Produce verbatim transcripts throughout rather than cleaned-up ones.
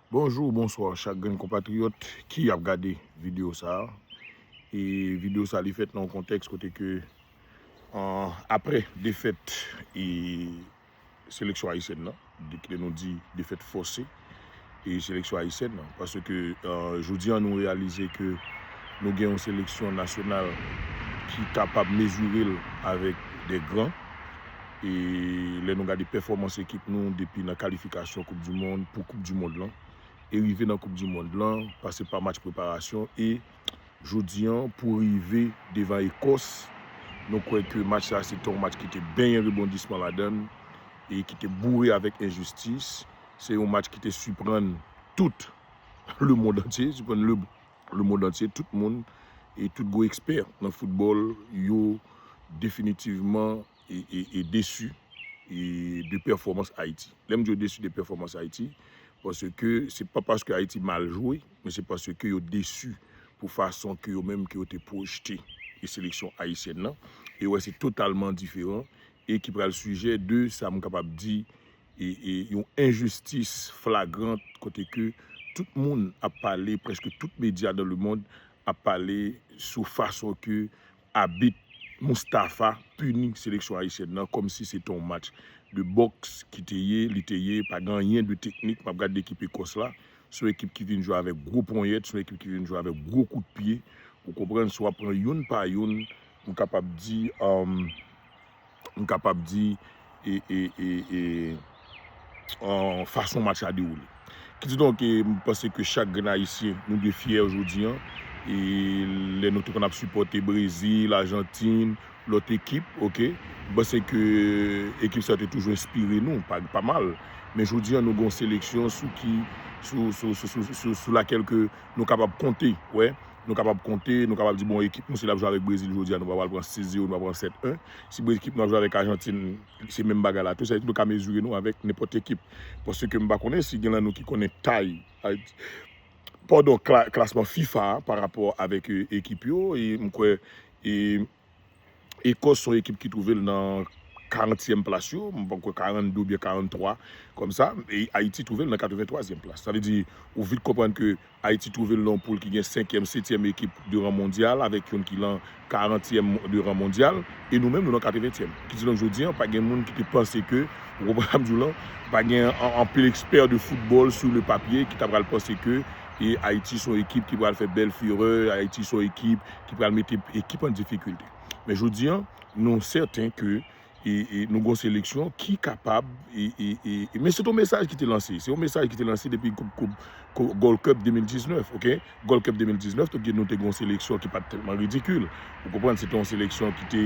Bonjou, bonswa chak grenn konpatriyòt ki ap gade videyo sa a. E videyo sa a li fèt nan yon kontèks kote ke, an, aprè defèt e seleksyon ayisyèn nan, de, kite nou di defèt fòse e seleksyon ayisyèn nan, paske, an, jodi a nou reyalize ke nou gen yon seleksyon nasyonal ki kapab mezire l avèk de gran. E lè nou gade pèfòmans ekip nou depi nan kalifikasyon Koup di Mond pou Koup di Mond lan, e rive nan Koup di Mond lan, pase pa match preparasyon, e jodi a, pou rive devan Ekòs, nou kwè ke match sa se te yon match ki te benyen rebondisman ladan l e ki te boure avèk enjistis. Se yon match ki te siprann tout lemonn antye, siprann le, lemonn antye, tout moun e tout gwo ekspè nan foutbòl, yo definitivman e, e, e desi e de pèfòmans Ayiti. Lè m di yo desi de pèfòmans Ayiti, paske se pa paske Ayiti mal jwe, men se paske yo desi pou fason ke yo menm ke yo te pwojte e seleksyon ayisyèn nan. E yo wè se totalman diferan e ki pral sijè de sa m kapab di e, e yon enjistis flagrant kote ke tout moun ap pale, prèske tout medya dans le monde ap pale sou fason ke abit Moustapha pini seleksyon ayisyèn nan kòmsi se te yon match de bòks ki te ye, li te ye, pa gen anyen de teknik. M ap gade ekip Ekòs la, se yon ekip ki vin jwe avèk gwo ponyèt, se yon ekip ki vin jwe avèk gwo kout pye. Ou konprann, si w ap pran youn pa youn, m kapab di, um, m kapab di, e, e, e, e, an, fason match la dewoule. Kididonk, e, m panse ke chak grenn Ayisyen, nou dwe fyè jodi a. E lè nou te konn ap sipòte Brezil, Ajantin, lòt ekip, oke, m panse ke ekip sa yo te toujou enspire nou, pa, pa mal. Men jodi a, nou gen yon seleksyon sou ki, sou, sou, sou, sou, sou, sou lakèl ke nou kapab konte, wè. Nou kapab konte, nou kapab di, bon, ekip nou, si l ap jwe avèk Brezil jodi a, nou pa pral pran sis zewo, nou pa pran sèt en. Si Bre-, ekip nou ap jwe avèk Ajantin, se menm bagay la tou. Sa vle di nou ka mezire nou avèk nenpòt ekip. Paske m pa konnen si gen nan nou ki konnen tay, ay, padon, kla-, klasman fifa a pa rapò avèk, e, ekip yo. E m kwè, e, Ekòs se yon ekip ki twouve l nan karantyèm plas yo, m pa kwè karannde oubyen karanntwa kòmsa, e Ayiti twouve l nan katrevenntwazyèm plas. Sa vle di, ou vit konprann ke Ayiti twouve l nan yon poul ki gen senkyèm, setyèm ekip de ran mondyal, avèk youn ki nan karantyèm de ran mondyal, e nou menm, nou nan katreventyèm. Kididonk, jodi a, pa gen moun ki te panse ke, ou konprann sa m di w lan, pa gen an-, anpil ekspè de foutbòl sou le papye ki ta pral panse ke, e, Ayiti se yon ekip ki pral fè bèl firè, Ayiti se yon ekip ki pral mete ekip an difikilte. Men jodi a, nou sèten ke, e, e, nou gen yon seleksyon ki kapab, e, e, e, e, men se yon mesaj ki te lanse. Se yon mesaj ki te lanse depi Koup, Koup, Koup, Gold Cup de mil diznèf, oke? Gold Cup de mil diznèf, donk, nou te gen yon seleksyon ki pa t tèlman ridikil. Ou konprann, se te yon seleksyon ki te,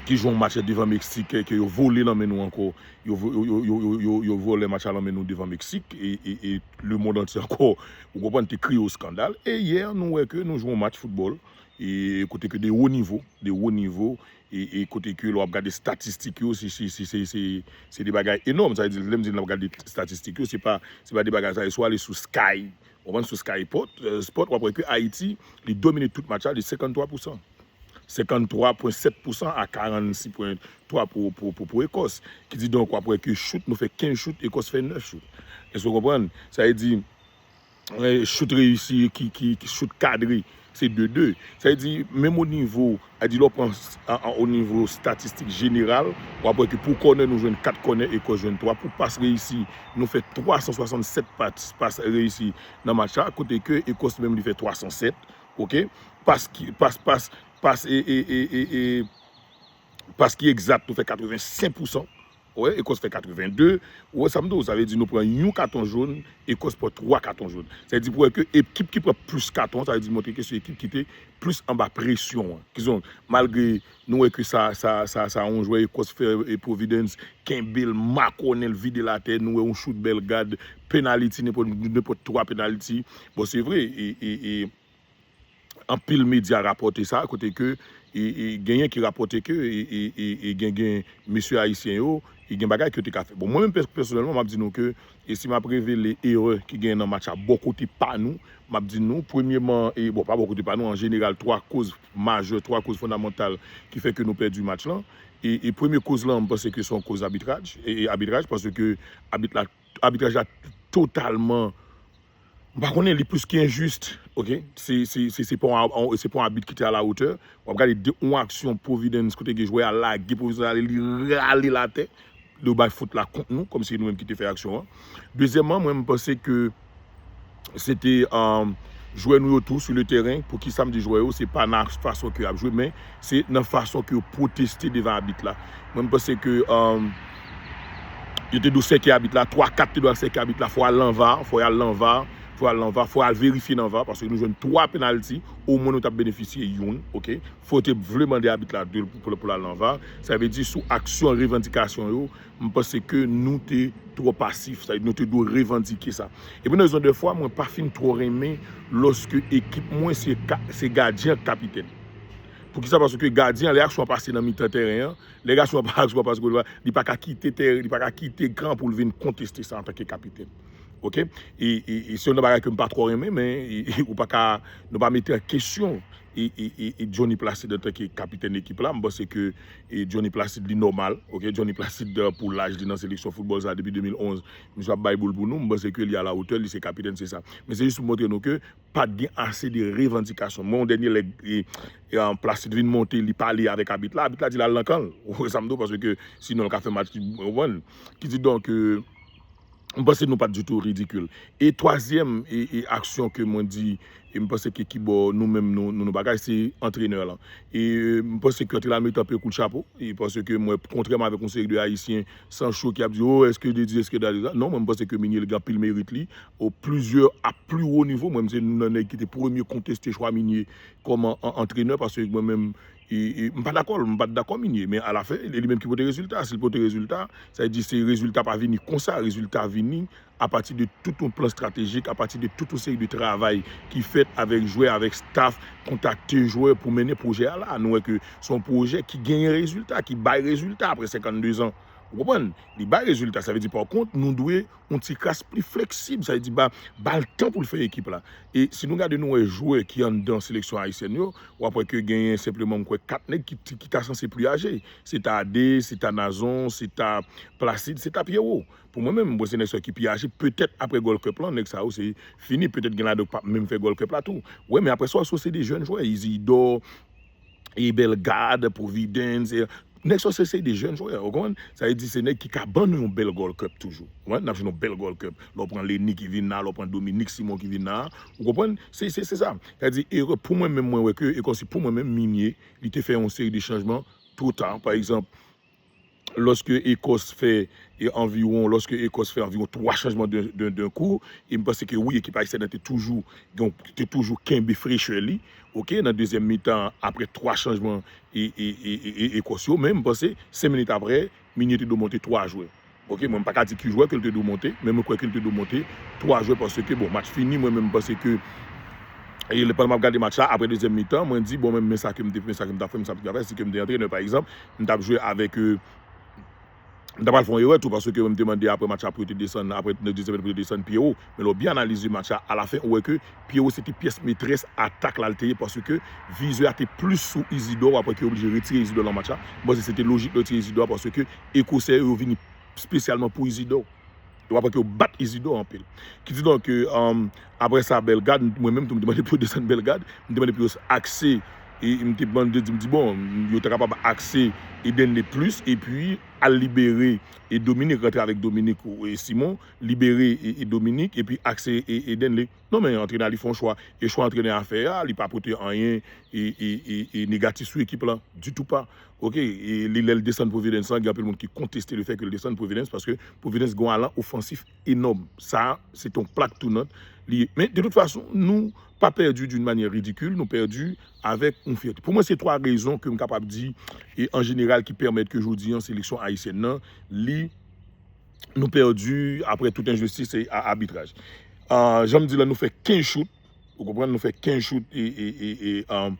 ki jwe yon match devan Meksik, ke, ke yo vole nan men nou ankò. Yo vo-, yo, yo vole match la nan men nou devan Meksik, e, e, e lemonn antye ankò, ou konprann, te kriye o eskandal. E yè, nou wè ke nou jwe yon match foutbòl, e kote ke de wo nivo, de wo nivo, e, e kote ke lè w ap gade estatistik yo, se, se, se, se, se, se de bagay enòm. Sa vle di, lè m di n ap gade estatistik yo, se pa, se pa de bagay sa, e si w ale sou Sky, w konprann, sou Sky Sport, euh, Sport, w ap wè ke Ayiti, li domine tout match la de senkanntwa pousan. Senkanntwa pwen sèt pousan a karannsis pwen twa pou, pou, pou, pou Ekòs. Kididonk, w ap wè ke chout, nou fè kenz chout, Ekòs fè nèf chout. Èske w konprann? Sa vle di, eh, chout reyisi, ki, ki, ki chout kadre, se de de. Sa vle di, menm o nivo, a di lè w pran s-, a, a, o nivo estatistik jeneral, w ap wè ke pou kònè, nou jwenn kat kònè, Ekòs jwenn twa. Pou pas reyisi, nou fè twa san swasannsèt pas, pas reyisi nan match la, kote ke Ekòs menm li fè twa san sèt, oke? Pas ki, pas, pas, pas, e, e, e, e, e, pas ki egzat, nou fè katrevensenk pousan. Wè, Ekòs fè katrevenn de. Ou wè sa m di w, sa vle di nou pran yon katon jòn, Ekòs pran twa katon jòn. Sa vle di pou wè ke ekip ki pran plis katon, sa vle di montre ke se ekip ki te plis anba presyon an. Kidonk, malgre nou wè ke sa, sa, sa, sa, yon jwè Ekòs fè, e Providence kenbe l, makonnen l, vide l atè, nou wè yon chout Bellegarde, penaliti, nenpòt, nenpòt twa penaliti. Bon, se vre, e, e, e, anpil medya rapòte sa, kote ke, e, e, genyen ki rapòte ke, e, e, e, e gen, gen mesye ayisyen yo, e gen bagay ke yo te ka fè. Bon, mwen menm pè-, pèsonèlman, m ap di nou ke, e si m ap revele erè ki genyen nan match la bò kote pa nou, m ap di nou, premyeman, e bon, pa bò kote pa nou, an jeneral, twa koz majè, twa koz fondamantal ki fè ke nou pèdi match lan. E, e premye koz lan, m panse ke se yon koz abitraj, e, e abitraj, paske abit la, abitraj la totalman M pa konnen, li plis ke enjis, ok? Se, se, se, se pa yon, se pa yon abit ki te a la wotè. W ap gade de, yon aksyon Providence kote gen jwè a lage Providence ale, li rale l atè. Yo bay fot la kont nou, kòmsi nou menm ki te fè aksyon an. Dezyèmman, mwen, m panse ke se te um, jwè nou yo tou sou le teren. Poukisa m di jwè yo, se pa nan fason ke y ap jwe, men se nan fason ke yo pwoteste devan abit la. Mwen, m panse ke um, yo te dwe sèke abit la, twa kat te dwe al sèke abit la, fò al nan var, fò y al nan var, fò y al nan var, fò y al verifye nan var, paske nou jwenn twa penalti, omwen nou t ap benefisye youn, ok? Fò yo te vle mande abit la de pou, pou, pou l al nan var. Sa vle di sou aksyon, revandikasyon yo, m panse ke nou te twò pasif, sa vle di nou te dwe revandike sa. Epi nan rezon de fwa, mwen pa fin twò renmen lòske ekip mwen se, ka- se gadyen ak kapitèn. Poukisa? Paske gadyen an, lè aksyon an pase nan mitan teren an, lè aksyon an pa aksyon an pase kote li pa ka kite teren, li pa ka kite kan pou l vin konteste sa antanke kapitèn. Ok? E, e, e se yon bagay ke m pa twò renmen, men e, e, ou pa ka, nou pa mete an kesyon e, e, e, e Johnny Placide antanke kapitèn ekip la. M panse ke e Johnny Placide li nòmal, ok? Johnny Placide euh, pou laj li nan seleksyon foutbòl sa depi de mil onz, misye ap bay boul pou nou, m panse ke li a la wotè, li se kapitèn, se sa. Men se jis pou montre nou ke pa t gen ase de revandikasyon. Mwen, yon dènye lè e, e, an, Placide vin monte, li pale avèk abit la, abit la di l al nan kan l. Ou wè sa m di w, paske sinon l ka fè match, ou konprann? Ki di donk, euh, m panse nou pa t ditou ridikil. E twazyèm e, e aksyon ke mwen di, e m panse ke ki bò nou menm nou, nou, nou bagay, se antrenè lan. E euh, m panse ke antrenè lan merite anpil kout chapo, e paske mwen, kontrèman avèk yon seri de Ayisyen, san cho ki ap di, oh, èske de di, èske de di sa. Non, mwen, m panse ke Migné, li gen anpil merit li, o plizyè, a pli wo nivo. Mwen, m se youn nan nèg ki te premye konteste chwa Migné kòm an, an, antrenè, paske mwen menm, e, e, m pa dakò, m pa t dakò Migné, men alafen, e li menm ki pote rezilta. Si l pote rezilta, sa vle di se rezilta pa vini konsa, rezilta vini apati de tout yon plan estratejik, apati de tout yon seri de travay ki fèt avèk jwè, avèk staff, kontakte jwè pou mennen pwojè a la. Nou wè ke se yon pwojè ki genyen rezilta, ki bay rezilta apre senkannde zan. Ou konprann? Li bay rezilta. Sa vle di, pa kont, nou dwe yon ti kras pli fleksib. Sa vle di, ba, ba l tan pou l fè ekip la. E si nou gade, nou wè jwè ki anndan seleksyon ayisyèn yo, w ap wè ke genyen senpleman, m kwè, kat nèg ki, ki ta sanse pli aje. Se ta Ade, se ta Nazon, se ta Placide, se ta Pierrot. Pou mwen menm, mwen se nèg sa ki pi aje, petèt apre Gold Cup lan, nèg sa yo se fini, petèt gen ladan k p ap menm fè Gold Cup la tou. Wi, men apre sa, se de jèn jwè, Isidore, e Bellegarde, Providence, e, nèg sa yo se, se de jèn jwè, ou konprann? Sa vle di se nèg ki ka ban nou yon bèl Gold Cup toujou. Ou konprann? N ap jwenn yon bèl Gold Cup. Lè w pran Lenny ki vin la, lè w pran Dominique Simon ki vin la, ou konprann? Se, se, se sa. Sa vle di, e pou mwen menm, mwen wè ke, e kòmsi pou mwen menm, Migné, li te fè yon seri de chanjman twò ta. Pa egzanp, lòske Ekòs fè e anviwon, lòske Ekòs fè anviwon twa chanjman de, de, de kou, e m panse ke wi, ekip ayisyèn nan te toujou, gen, te toujou kenbe frechè li, ok, nan dezyèm mitan, apre twa chanjman e, e, e, e, e Ekòs yo, men m panse, senk minit apre, Migné te dwe monte twa jwè. Ok, mwen m pa ka di ki jwè ke l te dwe monte, men mwen kwè ke l te dwe monte twa jwè paske, bon, match fini, mwen menm m panse ke, e lè pandan m ap gade match la, apre dezyèm mitan, mwen di, bon, men, men sa ke m te, men sa ke m t ap fè, men sa ke m t ap fè, si ke m te antrenè, pa egzanp, m t ap jwe avèk, euh, m ta pral fè yon erè tou, paske m te mande apre match la pou yo te desann, apre nan dezyèm mitan pou yo te desann Pierrot. Men lè w byen analize match la, alafen, ou wè ke Pierrot se te pyès metrès atak la l te ye, paske vizyon an te plis sou Isidore, apre ke yo oblije retire Isidore nan match la. M panse se te lojik lè yo retire Isidore, paske Ekosè yo vini espesyalman pou Isidore. Yo pa pran ke yo bat Isidore anpil. Ki di donk, euh, apre sa, Bellegarde, mwen menm tou, m te mande pou yo desann Bellegarde, m te mande pou yo akse, e m te mande, di, m di, bon, yo ta kapab akse Edenley plis, epi al libere e Dominique, rantre avèk Dominique e Simon, libere e, e Dominique, epi akse e Edenley. Non, men antrenè a li fè yon chwa. E chwa antrenè a fè a, li pa pote anyen e, e, e, e negatif sou ekip lan. Ditou pa. Ok, e li lè l desann Providence lan, gen anpil moun ki konteste le fè ke l desann Providence, paske Providence gen yon alan ofansif enòm. Sa, se te yon plak tounant li ye. Men, de tout fason, nou pa pèdi d'une manière ridicule, nou pèdi avèk yon fyète. Pou mwen, se twa rezon ke m kapab di, e an jeneral, ki pèmèt ke jodi an, seleksyon ayisyèn nan, li nou pèdi apre tout enjistis e a- abitraj. Ah, jan m di la, nou fè kenz chout, ou konprann, nou fè kenz chout e, e, e, e, ah,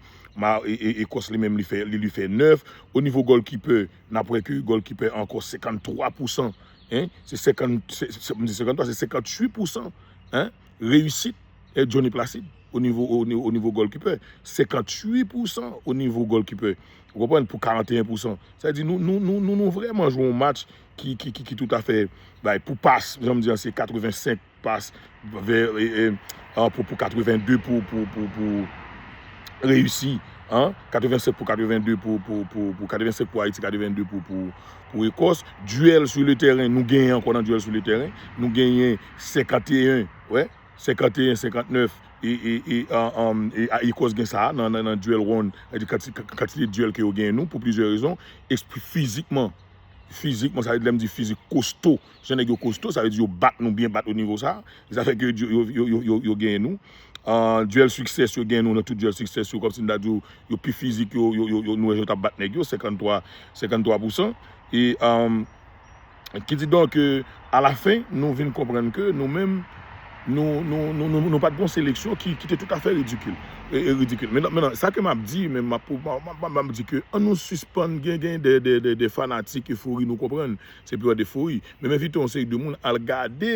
ma- e, e, Ekòs li menm li fè, li, li fè nèf. O nivo gòlkipè, n ap wè ke gòlkipè ankò senkanntwa pousan, hein, se senkant, se, se, m di senkanntwa, se senkantuit pousan, hein, reyisit e Johnny Placide. o nivo, o nivo, o nivo goalkeeper, senkanntuit pousan o nivo goalkeeper. Ou konprann? Pou karanteyen pousan. Sa vle di nou, nou, nou, nou, nou vrèman jwe yon match ki, ki, ki, ki toutafè bay pou pas, jan m di an, se katrevensenk pas vè, e, e, an, pou, pou katrevenndde pou, pou, pou, pou reyisi, an, katrevensenk pou katrevenndde pou, pou, pou, pou katrevensenk pou Ayiti, katrevenndde pou, pou, pou Ekòs. Duel sou le tèren, nou genyen ankò nan duel sou le tèren. Nou genyen senkanteyen, wè, senkanteyen, senkantnèf, e, e, e, an, an, e, a, Ekòs gen sa a nan, nan, nan duel round, sa vle di kanti-, kantite duel ke yo genyen nou, pou plizyè rezon, esp-, fizikman, fizikman, sa vle di, lè m di fizik, kosto, jan nèg yo kosto, sa vle di yo bat nou byen, bat o nivo sa a. Sa fè ke yo, yo, yo, yo, yo, yo genyen nou. An, duel success, yo genyen nou nan tout duel success yo, kòmsi m ta di w, yo pi fizik, yo, yo, yo, yo, nou wè jan yo t ap bat nèg yo, senkanntwa, senkanntwa pousan. E, an, ki di donk, ke, alafen, nou vin konprann ke nou menm, nou, nou, nou, nou, nou pa t gon seleksyon ki, ki te toutafè ridikil. E, e ridikil. Men, men sa ke m ap di, men m ap, m ap, m ap, m ap di ke an nou sispann gen, gen de, de, de, de fanatik efori, nou konprann, se purè de fori. Men m envite yon seri de moun al gade,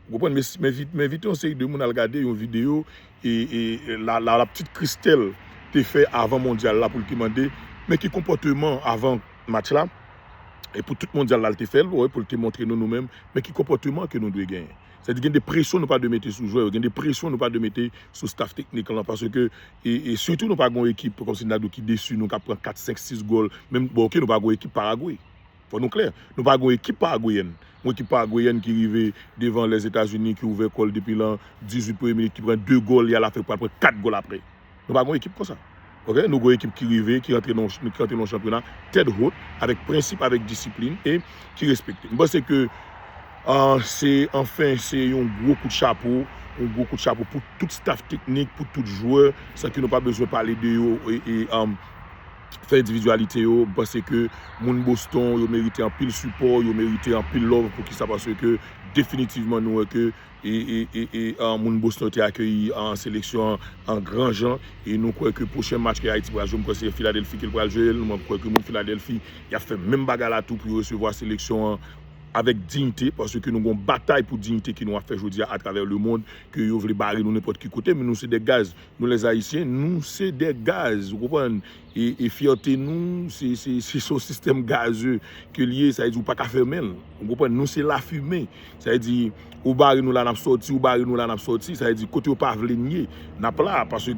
ou konprann, men, men, men envite yon seri de moun al gade yon videyo, e, e, e la, la, la petite Christelle te fè avan mondyal la pou l te mande, men ki konpòteman avan match la, e pou tout mondyal la, l te fè l, wè, pou l te montre nou, nou menm, men ki konpòteman ke nou dwe genyen. Sa vle di gen de presyon nou pa dwe mete sou jwè yo, gen de presyon nou pa dwe mete sou staff teknik lan, paske, e, e sitou nou pa gen yon ekip, kòmsi n ta di w, ki desi nou, k ap pran kat, senk, sis gòl, menm, bon, oke, nou pa gen yon ekip Paragwe. Fò nou klè, nou pa gen yon ekip paragweyèn. Yon ekip paragweyèn ki rive devan Lèzetazini, ki ouvè kò l depi lan dizuit premye minit, ki pran de gòl, e alafen pral pran kat gòl apre. Nou pa gen yon ekip konsa. Oke? Nou gen yon ekip ki rive, ki rantre nan, ki rantre nan chanpyona tèt wot, avèk prensip, avèk disiplin, e ki respekte. M panse ke, ah, se, anfen, se yon gwo kout chapo, yon gwo kout chapo pou tout staff teknik, pou tout jwè, san ke nou pa bezwen pale de yo, e, e, um, fè endividyalite yo. M panse ke moun Boston, yo merite anpil sipò, yo merite anpil love. Poukisa? Paske definitivman, nou wè ke e, e, e, e, ah, moun Boston te akeyi an seleksyon an, an gran jan. E nou kwè ke pwochen match ke Ayiti pral jwe, m kwè se Filadèlfi ke l pral jwe l. Nou kwè ke moun Filadèlfi, y ap fè menm bagay la tou pou yo resevwa seleksyon an avèk diyite, paske nou gon batay pou diyite ke nou ap fè jodi a atravè lemonn, ke yo vle bare nou nenpòt ki kote, men nou se de gaz. Nou, lèzayisyen, nou se de gaz, ou konprann? E, e fyète nou, se, se, se, se yon sistèm gaze ke l ye, sa vle di ou pa ka fèmen l. Ou konprann? Nou se lafimen. Sa vle di, ou bare nou la, n ap sòti, ou bare nou la, n ap sòti. Sa vle di, kote yo pa vle n ye, n ap la, paske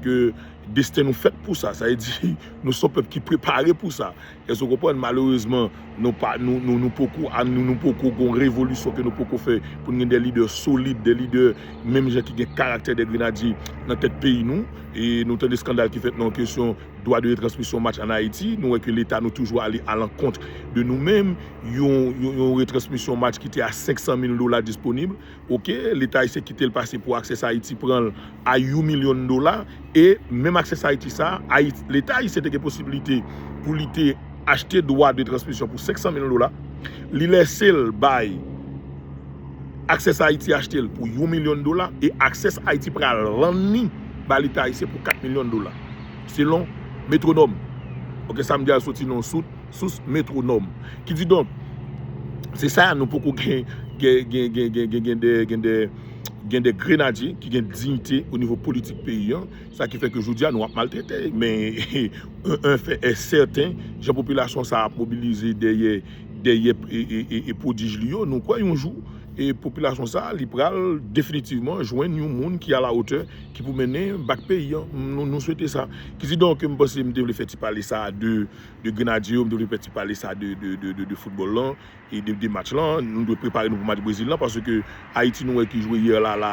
desten nou fèt pou sa. Sa vle di, nou se yon pèp ki prepare pou sa. Èske w konprann? Malerezman, nou pa, nou, nou, nou poko, a, nou, nou poko gon revolisyon ke nou poko fè pou n gen de lidè solid, de lidè menm jan ki gen karaktè de grenadye nan tèt peyi nou. E nou tande eskandal ki fèt nan kesyon dwa de retransmisyon match ann Ayiti. Nou wè ke Leta nou toujou ale alankont de nou menm. Yon, yon, yon retransmisyon match ki te a senk san mil dola disponib. Oke, Leta ayisyen kite l pase pou Access Haïti pran l a yon milyon dola. E menm Access Haïti sa, Ayiti, Leta ayisyen te gen posiblite pou li te achte dwa de transmisyon pou senk san mil dola. Li lèse l bay Access Haïti achte l pou yon milyon dola e Access Haïti pral vann li bay Leta ayisyen pou kat milyon dola. Selon Metronòm. Oke, sa m di a soti nan yon sout, sous Metronòm. Ki di donk, se sa nou poko gen, gen, gen, gen, gen, gen, gen de, gen de, gen de grenadye ki gen diyite o nivo politik peyi an. Sa ki fè ke jodi a nou ap maltrete. Men, un, un fait est certain, jan popilasyon sa ap mobilize dèyè, dèyè, e, e, e, e pwodij li yo, nou kwè yon jou, e popilasyon sa, li pral definitivman jwenn yon moun ki a la otè, ki pou mennen bak peyi an. Nou, nou swete sa. Ki di donk, m panse m te vle fè ti pale sa de, de grenadye yo, m te vle fè ti pale sa de, de, de, de, de foutbòl lan, e de, de match lan. Nou dwe prepare nou pou match Brezil lan, paske Ayiti nou wè ki jwe yè la, la,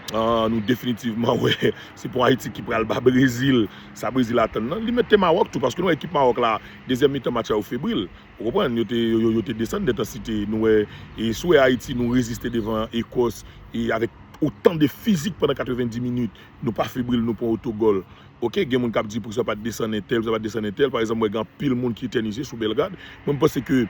ah, nou definitivman wè, se pou Ayiti ki pral ba Brezil, sa Brezil atann nan. Li mete Mawòk tou, paske nou wè ekip Mawòk la, dezyèm mitan match la, yo febril. Ou konprann? Yo te, yo, yo, yo te desann dentansite. Nou wè, e si w wè Ayiti, nou reziste devan Ekòs, e avèk otan de fizik pandan katrevendi minit, nou pa febril, nou pran otogòl. Oke, gen moun k ap di poukisa pa t desann entèl, poukisa pa t desann entèl. Pa egzanp, mwen gen anpil moun ki etènize sou Belgrad. Mwen, m panse ke,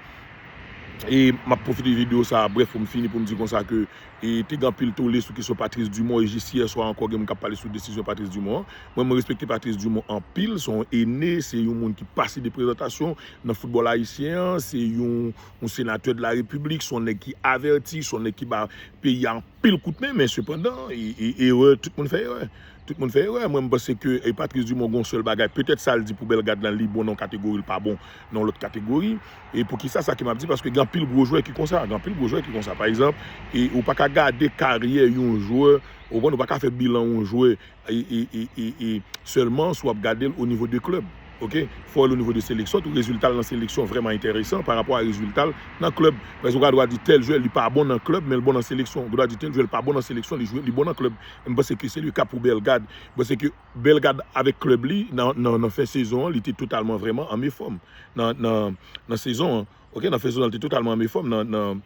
e m ap pwofite videyo sa a, brèf, pou m fini, pou m di konsa ke, e te gen anpil tole sou kesyon Patrice Dumont, e jis yè swa ankò, gen moun k ap pale sou desizyon Patrice Dumont an. Mwen, mwen respekte Patrice Dumont anpil, se yon ene, se yon moun ki pase de prezantasyon nan foutbòl ayisyen an, se yon, yon senatè de la Repiblik, se yon nèg ki avèti, se yon nèg ki ba peyi a pil kout men, men sepandan, e, e, erè, tout moun fè erè. Tout moun fè erè. Mwen, m panse ke e Patrice Dumont gen yon sèl bagay. Petèt sa l di pou Bellegarde lan, li bon nan yon kategori, l pa bon nan yon lòt kategori. E poukisa sa ke m ap di? Paske gen anpil gwo jwè ki konsa. Gen anpil gwo jwè ki konsa. Pa egzanp, e ou pa ka gade karyè yon jwè, ou konprann, ou pa ka fè bilan yon jwè e, e, e, e, e sèlman si w ap gade l o nivo de klèb. Oke? Fò w wè l o nivo de seleksyon tou. Rezilta l nan seleksyon vrèman enteresan pa rapò a rezilta l nan klèb. Paske ou gen dwa di tèl jwè, li pa bon nan klèb, men l bon nan seleksyon. Ou gen dwa di tèl jwè, li pa bon nan seleksyon, li jwe, li bon nan klèb. M panse ke se le ka pou Bellegarde. M panse ke Bellegarde avèk klèb li, nan, nan, nan fen sezon an, li te totalman vrèman an meyè fòm. Nan, nan, nan sezon an, oke, nan fen sezon an, li te totalman an meyè fòm. Nan, nan,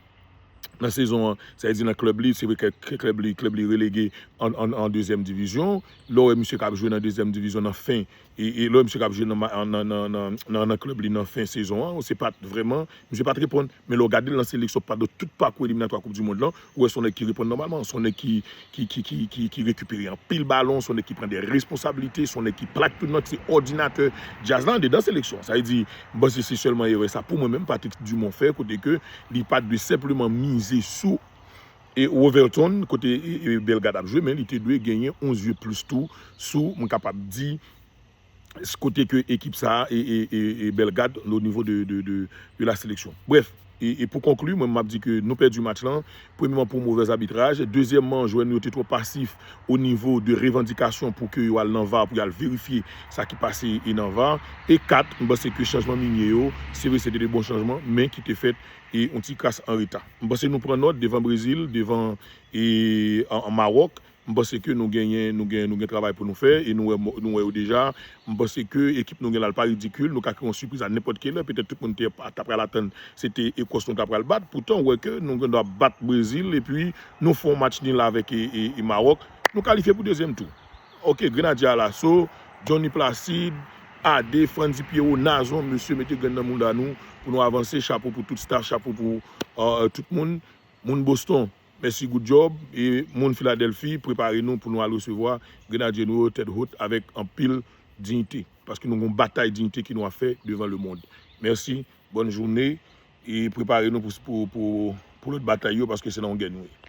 nan sezon an, sa vle di nan klèb li, se vre ke, ke klèb li, klèb li relege an, an, an dezyèm divizyon. Lè w wè misye k ap jwe nan dezyèm divizyon nan fen, e, e lè w wè misye k ap jwe nan, ma- nan, nan, nan, nan, nan klèb li nan fen sezon an, se pa t vrèman, misye pa t reponn. Men lè w gade l nan seleksyon pandan tout pakou eliminatwa Koup di Mond lan, ou wè se yon nèg ki reponn nòmalman, se yon nèg ki, ki, ki, ki, ki, ki rekipere anpil balon, se yon nèg ki pran de responsablite, se yon nèg ki plak tout nan, se òdinatè djaz la andedan seleksyon. Sa vle di, m panse se sèlman erè sa pou mwen menm Patrick Dumont fè, kote ke li pa t dwe senpleman mize sou e Roverton, kote e, e Bellegarde ap jwe, men li te dwe genyen yon zye plis tou sou, m kapab di, kote ke ekip sa a e, e, e, e Bellegarde o nivo de, de, de, de la seleksyon. Brèf, e, e pou konkli, mwen m ap di ke nou pèdi match lan, premyèman pou movèz abitraj, dezyèmman, jwè nou yo te twò pasif o nivo de revandikasyon pou ke yo al nan var, pou y al verifye sa ki pase e nan var, e kat, m panse ke chanjman Meunier yo, se vre se te de bon chanjman, men ki te fèt e yon ti kras an reta. M panse nou pran nòt devan Brezil, devan e an, an Mawòk. M panse ke nou genyen, nou gen, nou gen travay pou nou fè e nou wè, nou wè yo deja. M panse ke ekip nou gen la l pa ridikil, nou ka kreye yon sipriz a nenpòt ki lè. Petèt tout moun te pa ta pral atann se te Ekòs nou ta pral bat. Poutan ou wè ke nou gen dwa bat Brezil epi nou fè yon match nil avèk e, e, e Mawòk. Nou kalifye pou dezyèm tou. Oke, Grenadye Alaso, Johnny Placide, Ade, Frandy Pierrot, Nazon, mesye mete grenn nan mouda nou pou nou avanse. Chapo pou tout staff, chapo pou euh, tout moun. Moun Boston, mèsi, good job. E moun Filadèlfi, prepare nou pou nou al resevwa Grenadye nou yo tèt hot avèk anpil diyite. Paske nou gen yon batay diyite ke nou ap fè devan lemonn. Mèsi, bòn jounen, e prepare nou pou, pou, pou, pou lòt batay yo, paske se nan yon gè nou ye.